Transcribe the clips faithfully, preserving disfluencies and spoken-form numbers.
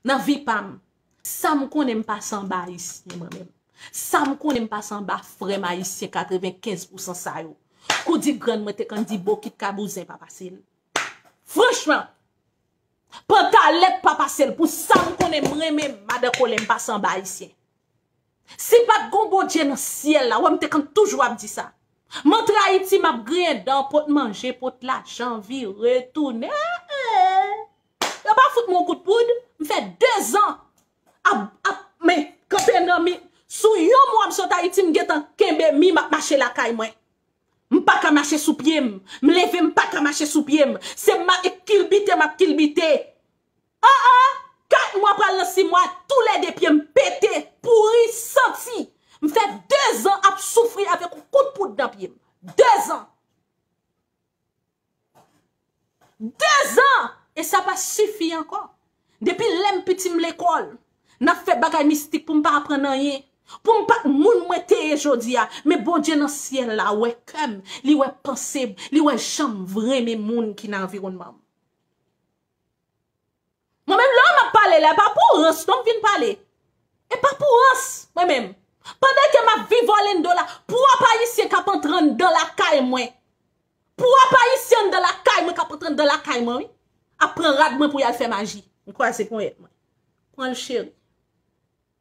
Nan vi pa m, sa m konnen m pase anba Ayisyen mwen menm. Sa m konnen m pase anba frè m Ayisyen katrevenkenz pousan sa yo. Kou di grann mwen te konn di bokit ka bouzen pa pase l. Franchman, pantalèt pa pase l pou sa m konnen m renmen madan Colin m pase anba Ayisyen. Si pa t gon Bondye nan syèl la, wè m te konn toujou ap di sa. M antre Ayiti, m ap griyen dan, pot manje, pot lajan, vire, tounen. Yo pa fout mwen yon kout poud. M fè dezan ap, ap, men, kanpe nan mi. Sou yon mwa m sot Ayiti, m gentan kenbe mi, m ap mache lakay mwen. M pa ka mache sou pye m. M leve, m pa ka mache sou pye m. Se m ap kilbite, m ap kilbite. Ah, ah! Kat mwa pral nan sis mwa, toulède pye m pete, pouri, santi. M fè dezan ap soufri avèk yon kout poud nan pye m. Dezan! Dezan! E sa pa sifi ankò. Depi lè m piti m lekòl, n ap fè bagay mistik pou m pa aprann anyen. Pou m pa moun mwen te ye jodi a. Men Bondye nan syèl la wè kè m, li wè panse m, li wè jan m renmen moun ki nan anviwònman m. Mwen menm, lè m ap pale la, e pa pou rans non m vin pale. E pa pou rans, mwen menm. Pandan ke m ap viv Orlando la, pwòp Ayisyen k ap antre anndan lakay mwen. Pwòp Ayisyen anndan lakay mwen k ap antre anndan lakay mwen, wi. Ap pran rad mwen pou y al fè maji. M kwaze ponyèt mwen. Pran l cheri.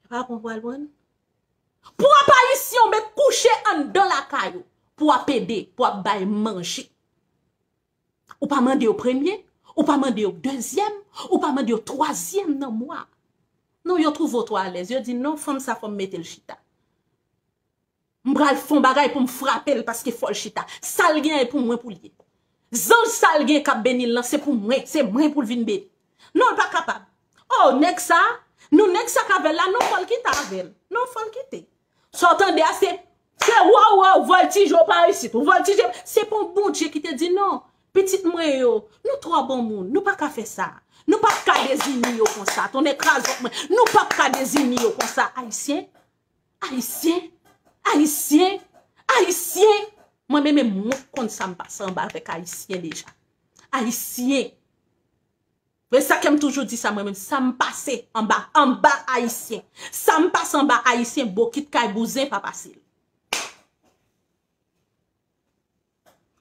E pa pran pou al pran l. Pwòp Ayisyen w met kouche anndan lakay ou. Pou ap ede, pou ap bay manje. Ou pa mande yo premye, ou pa mande yo dezyèm, ou pa mande yo twazyèm nan mwa. Non, yo twouve w twò alèz. Yo di, "Non, fanm sa fò m mete l chita. M pral fè yon bagay pou m frape l paske fò l chita. Sa l gen, e pou mwen pou l ye. Zanj sa l gen k ap beni l lan, se pou mwen, se mwen pou l vin beni." Non, l pa kapab. Oh, nèg sa, nou nèg sa k avè l la, non, fò l kite avè l. Non, fò l kite. Sa w tande a, se, se waw, waw, vòltije w pa isit, ou vòltije. Se pa yon Bondye ki te di non. Pitit mwen yo, nou twò bon moun, nou pa ka fè sa. Nou p ap ka dezini yo konsa. Tonnè krazòt mwen, nou p ap ka dezini yo konsa. Ayisyen, Ayisyen, Ayisyen, Ayisyen. Mwen menm, mwen konn sa m pase anba avèk Ayisyen deja. Ayisyen. Men sa ke m toujou di sa mwen menm, sa m pase anba, anba Ayisyen. Sa m pase anba Ayisyen, bokit kay bouzen pa pase l.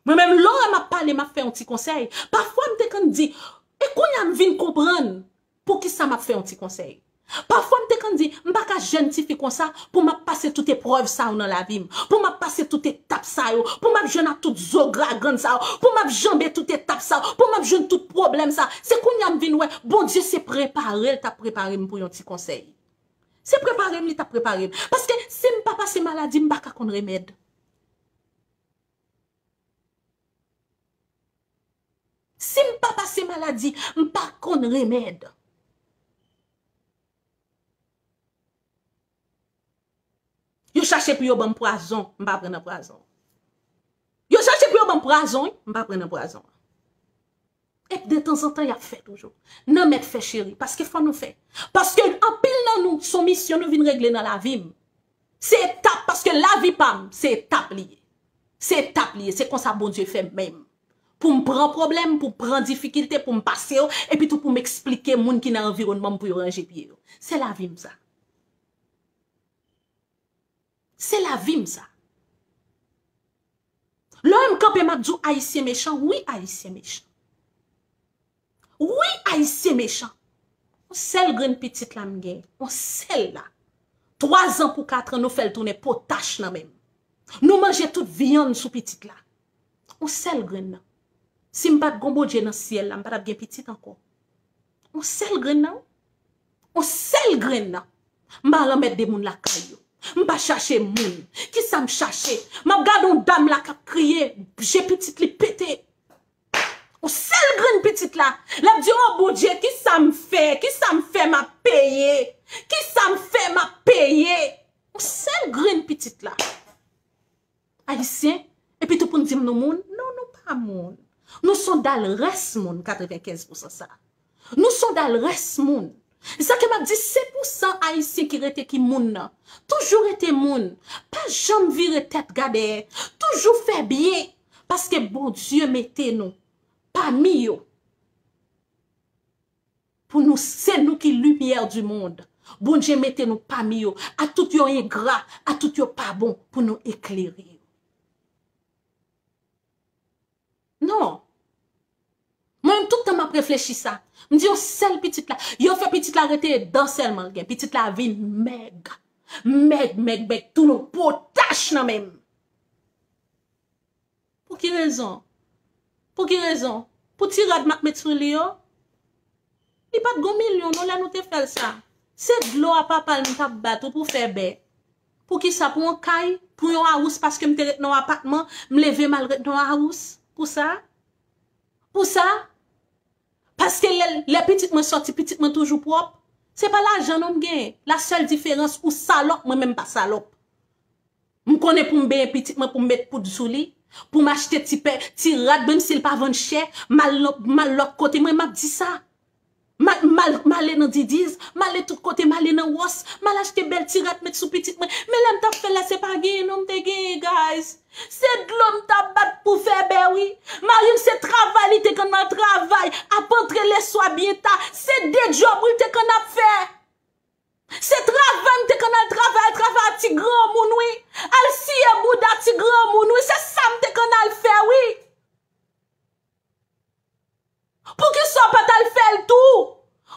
Mwen menm, lè w wè m ap pale, m ap fè yon ti konsèy. Pafwa m te konn di, e kounye a m vin konprann poukisa m ap fè yon ti konsèy. Pafwa m te konn di, m pa ka jèn tifi konsa pou m ap pase tout eprèv sa yo nan lavi m, pou m ap pase tout etap sa yo, pou m ap jwenn ak tout zo gra grann sa yo, pou m ap janbe tout etap sa yo, pou m ap jwenn tout pwoblèm sa. Se kounye a m vin wè, Bondye se prepare l t ap prepare m pou yon ti konsèy. Se prepare m li t ap prepare m. Paske si m pa pase maladi, m pa ka konn remèd. Si m pa pase maladi, m pa konn remèd. Yo chache pou yo ban m pwazon, m pa pran nan pwazon. Yo chache pou yo ban m pwazon, wi, m pa pran nan pwazon. Epi detanzantan, y ap fè toujou. Nan mèt fè cheri, paske fò nou fè. Paske anpil nan nou, se yon misyon nou vin regle nan lavi m. Se etap, paske lavi pa m, se etap li ye. Se etap li ye, se konsa Bondye fè m menm. Pou m pran pwoblèm, pou m pran difikilte, pou m pase yo, epi tou pou m eksplike moun ki nan anviwònman m pou yo ranje pye yo. Se lavi m sa. Se lavi m sa. Lè w wè m kanpe, m ap di w Ayisyen mechan, wi, Ayisyen mechan. Wi, Ayisyen mechan. Yon sèl grenn pitit la m gen, yon sèl la. Twazan pou katran, nou fè l tounen potach nan men m. Nou manje tout vyann sou pitit la. Yon sèl grenn nan. Si m pa t gon Bondye nan syèl la, m pa t ap gen pitit ankò. Yon sèl grenn nan, wi. Yon sèl grenn nan. M pa al anmède moun lakay yo. M pa chache moun. Kisa m chache? M ap gade yon dam la k ap kriye, je pitit li pete. Yon sèl grenn pitit la. L ap di, "O Bondye, kisa m fè? Kisa m fè m ap peye? Kisa m fè m ap peye?" Yon sèl grenn pitit la. Ayisyen, epi tou pou n di m nou moun? Non, nou pa moun. Nou s on dalrès moun, katrevenkenz pousan sa. Nou s on dalrès moun. Se sa ke m ap di, senk pousan Ayisyen ki rete ki moun nan. Toujou rete moun. Pa janm vire tèt gade. Toujou fè byen. Paske Bondye mete nou pami yo. pou nou, se nou ki limyè di mond. Bondye mete nou pami yo, a tout yo engra, a tout yo pa bon, pou nou eklere yo. Non. Mwen menm, tout tan m ap reflechi sa. M di yon sèl pitit la. Yo fè pitit la rete dan sèlman l gen. Pitit la vin mèg. Mèg, mèg, mèg. Tou yon potach nan men m. Pou ki rezon? Pou ki rezon? Pou ti rad m ap met sou li yo? Li pa t gon milyon non lè nou te fè l sa. Se dlo a papa l m t ap bat ou pou fè bè. Pou ki sa? Pou yon kay? Pou yon house paske m te ret nan yon apatman, m leve m al ret nan yon house? Pou sa? Pou sa? Paske lè, lè pitit mwen sòti, pitit mwen toujou pwòp. Se pa lajan non m genyen. La sèl diferans, ou salòp, mwen menm m pa salòp. M konnen pou m benyen pitit mwen, pou m met poud sou li, pou m achte ti pè, ti rad, menm si l pa vann chè, m al lò-, m al lòt kote, mwen m ap di sa. M al, m al, m ale nan Didiz, m ale tout kote, m ale nan Wòs, m al achte bèl ti rad met sou pitit mwen. Men lè m t ap fè l la, se pa genyen non m te genyen, guys. Se dlo m t ap bat pou fè bè, wi. Mari m se travay li te konn al travay, ap antre leswa byen ta. Se de djòb wi l te konn ap fè. Se travay m te konn al travay, al travay ak ti granmoun, wi. Al siye bouda ti granmoun, wi. Se sa m te konn al fè, wi. Poukisa w pa t al fè l tou?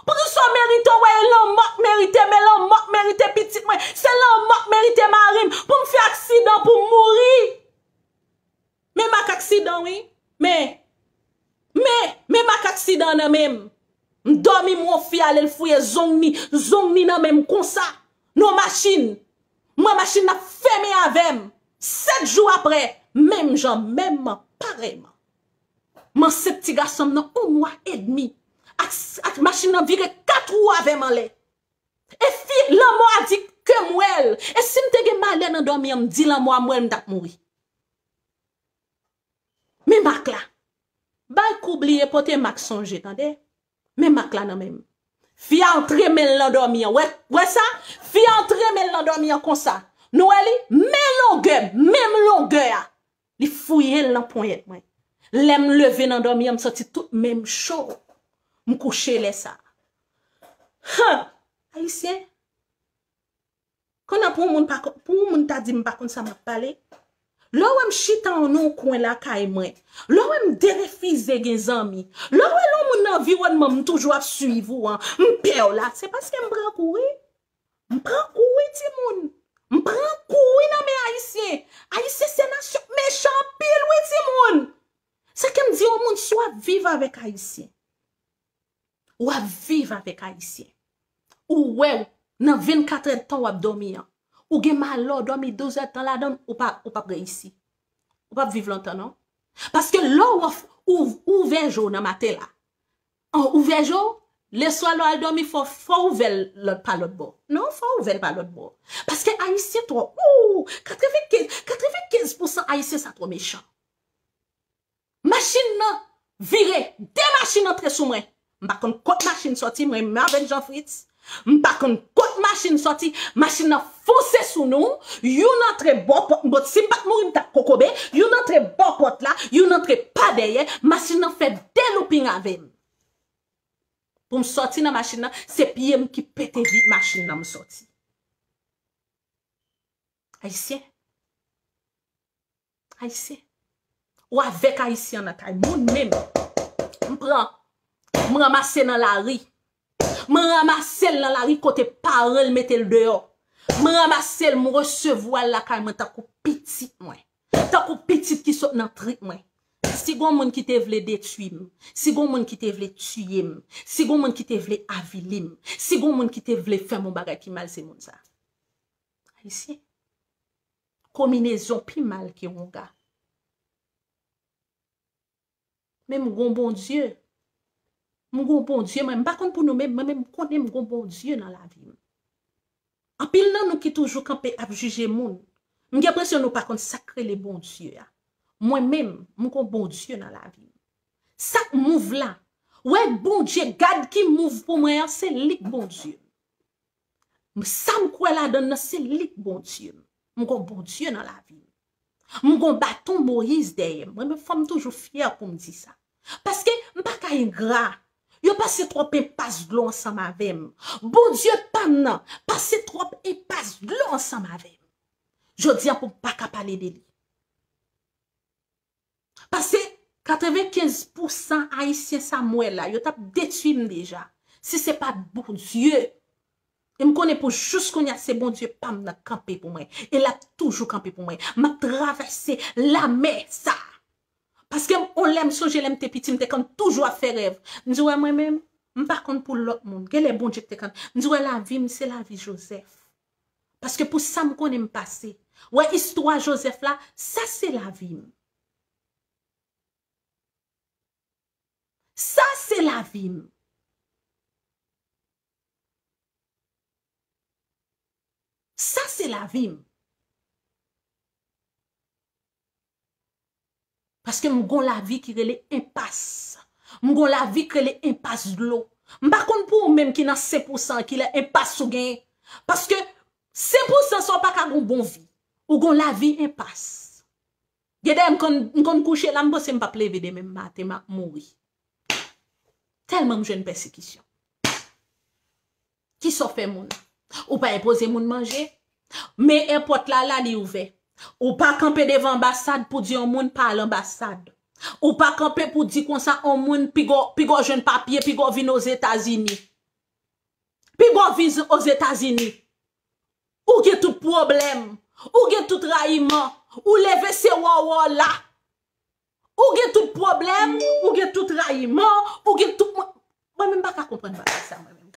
Poukisa w merite w wè e lanmò k merite, men lanmò k merite pitit mwen? Se lanmò k merite mari m pou m fè aksidan pou m mouri? Men m ak aksidan, wi. Men, men, men m ak aksidan nan men m. M dòmi, m wè yon fi ale, l fouye zong ni, zong ni nan men m konsa. Nan yon machin. M wè machin nan ap fèmen avè m. Sèt jou apre, menm jan, menm parèyman. M ansent ti gason m nan yon mwa edmi. Ak, ak machin nan vire kat wou avè m anlè. E fi, lanmò a di ke m wè l. E si m te gen malè nan dòmi an, m di lanmò a m wè l, m t ap mouri. Men mak la. Bay kou bliye pote mak sonje, tande. Men mak la nan men m. Fi a antre men l nan dòmi an. Wè, wè sa? Fi a antre men l nan dòmi an konsa. Nou wè li? Men longè, menm longè a. Li fouye l nan ponyèt mwen. Lè m leve nan dòmi an, m santi tout men m cho. M kouche lè sa. Han! Ayisyen, kounye a pou yon moun pa kon-, pou yon moun ta di m pa konn sa m ap pale. Lè w wè m chita nan yon kwen lakay mwen, lè w wè m derefize gen zanmi, lè w wè lè yon moun nan anviwònman m toujou ap swiv ou an, m pè w la, se paske m pran kou wi. M pran kou wi timoun. M pran kou wi nan men Ayisyen. Ayisyen se nasyon k mechan anpil wi timoun. Sa ke m di yon moun si w ap viv avèk Ayisyen. W ap viv avèk Ayisyen. Ou wè w, nan vennkat èdtan w ap dòmi an. Ou gen malè w dòmi douz èdtan ladan l, ou pa, ou p ap reyisi. Ou p ap viv lontan non. Paske lè w, ou, ou ouvè je w nan maten la. An ouvè je w, leswa lè w al dòmi fò, fò w ouvè l lòt pa lòt bò. Non, fò w ouvè l pa lòt bò. Paske Ayisyen twò, ou, katrevenkenz, katrevenkenz pousan Ayisyen sa twò mechan. Machin nan vire, de machin antre sou mwen. M pa konn kot machin sòti, mwen menm avèk Jean Fritz. M pa konn kot machin sòti, machin nan fonse sou nou, youn antre bò pòt, bon, si m pa t mouri, m t ap kokobe, youn antre bò pòt la, youn antre pa dèyè, machin nan fè de looping avè m. Pou m sòti nan machin nan, se pye m ki pete vit machin nan, m sòti. Ayisyen. Ayisyen. Ou avèk Ayisyen nan kay moun menm. M pran, m ranmase nan lari. M ranmase l nan lari kote paran l mete l deyò. M ranmase l, m resevwa l lakay mwen tankou pitit mwen. Tankou pitit ki sot nan trip mwen. Si gon moun ki te vle detwi m, si gon moun ki te vle tiye m, si gon moun ki te vle avili m, si gon moun ki te vle fè m yon bagay ki mal, se moun sa. Ayisyen. Konminezon pi mal ke wonga. Men m gon Bondye. M gon Bondye, mwen. M pa konn pou nou, men mwen menm, m konnen m gon Bondye nan lavi m. Anpil nan nou ki toujou kanpe ap jije moun. M gen enpresyon nou pa konn sa k rele Bondye a. Mwen menm, m gon Bondye nan lavi m. Sa k move la, wè Bondye, gad ki move pou mwen an, se li k Bondye m. Sa m kwè ladan l nan, se li k Bondye m. M gon Bondye nan lavi m. M gon baton Moyiz dèyè m. Mwen menm, fò m toujou fyè pou m di sa. Paske m pa ka engra. Yo pase twòp enpas dlo ansanm avè m. Bondye pa m nan pase twòp enpas dlo ansanm avè m. Jodi a pou m pa ka pale de li. Paske katrevenkenz pousan Ayisyen sa m wè la, yo t ap detwi m deja. Si se pa t Bondye. E m konnen pou jous kounye a se Bondye pa m nan k kanpe pou mwen. E l ap toujou kanpe pou mwen. M ap travèse lamè sa. Paske m, on lè m sonje lè m te piti, m te konn toujou ap fè rèv. M di, wè mwen menm, m pa konn pou lòt moun. Genlè Bondye k te konn. M di, wè lavi m, se lavi Joseph. Paske pou sa m konnen m pase. Wè istwa Joseph la, sa se lavi m. Sa se lavi m. Sa se lavi m. Paske m gon lavi ki rele enpas. M gon lavi ki rele enpas dlo. M pa konn pou ou menm ki nan sen pousan ki lè enpas ou genyen. Paske sen pousan sa w pa ka gon bon vi. Ou gon lavi enpas. Gen dèyè m konn, m konn kouche la, m panse m p ap leve demen maten, m ap mouri. Tèlman m jwenn pèsekisyon. Kisa w fè moun? Ou pa enpoze moun manje? Men èpòt la, la li ouvè. Ou pa kanpe devan anbasad pou di yon moun pa al anbasad. Ou pa kanpe pou di konsa yon moun piga w, piga w jwenn papye, piga w vin Ozetazini. Piga w vin Ozetazini. Ou gen tout pwoblèm. Ou gen tout rayiman. Ou leve se wòwò la. Ou gen tout pwoblèm, ou gen tout rayiman, ou gen tout mwen. Mwen menm pa ka konprann bagay sa mwen.